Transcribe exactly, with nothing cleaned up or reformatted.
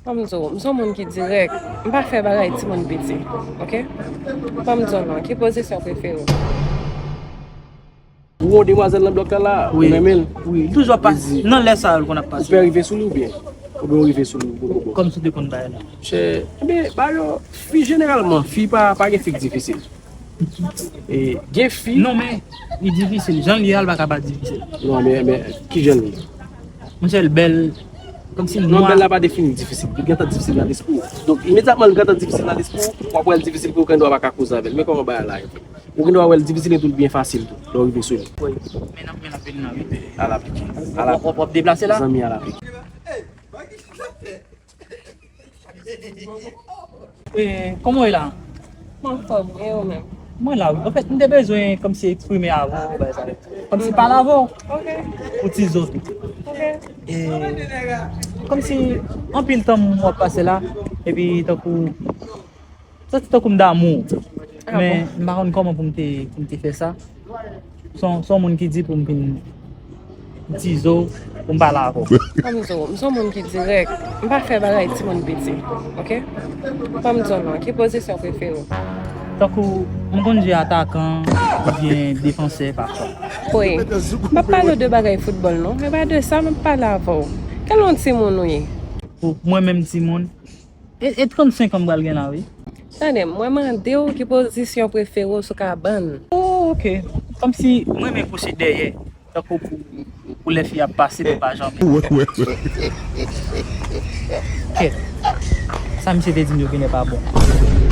Ban m di w, m se yon moun ki dirèk. M pa fè bagay timoun piti, oke? Ban m di w non, ki pozisyon w prefere w? Ou wè demwazèl nan blòk la la, ou Wi. renmen l. Wi, li toujou ap pase. Nan lè sa yo l konn ap Ou pase. pè rive sou li oubyen? Oubyen ou rive sou li ou poko bon? Kòm si w te konn bagay la. Chè, ebyen, ba yo, fi jeneralman, fi pa, pa gen fi k difisil. E, gen fi. Non, men li difisil. Jan l ye a, l pa ka pa difisil. Non, men, men, ki jan l ye? Monchè, l bèl. Kòm si Non, nwa. Bèl la pa defini difisil. Li gentan difisil nan lespri w. Donk, imedyatman li gentan difisil nan lespri w, w ap wè l difisil pou ou, ou gendwa pa ka koze avè l. Men kòman bagay la ye? Ou gendwa wè l difisil epi tou l byen fasil tou, lè w rive sou li. Wi. Men n ap, men n ap vin nan, wi. Al aplike. Al W ap, w ap, w ap deplase la? Zanmi, al aplike. E, kòman w ye la? M anfòm, e ou menm? Mwen la, wi. Anfèt, m te bezwen kòmsi eksprime avè w, bagay sa yo. Kòmsi pale avè w. Oke, Pou ti zo tou. oke. E, kòmsi, anpil tan m w ap pase la, epi tankou, santi tankou m damou. Ah Men, m pa konn kòman pou m te, pou m te fè sa. Se yon, se yon moun ki di pou m vin ti zo, pou m pale avè w. Ban m di w, m se yon moun ki dirèk. M pa fè bagay timoun piti, oke? Ban m di w non, ki pozisyon w prefere w? Tankou, m konn jwe atakan, oubyen defansè pafwa. Wi, m p ap pale w de bagay foutbòl non, e pa de sa m ap pale avè w. Kèl yon timoun ou ye? Pou mwen menm timoun, e, e trannsenk an m pral gen la, wi. Tande m, mwen mande w ki pozisyon prefere w sou kabann. Oh, ok. Kòmsi mwen renmen kouche dèyè. Tankou pou, pou lè fi ap pase, pou pa janbe. Kèt. Sa misye te di m yo genlè pa bon.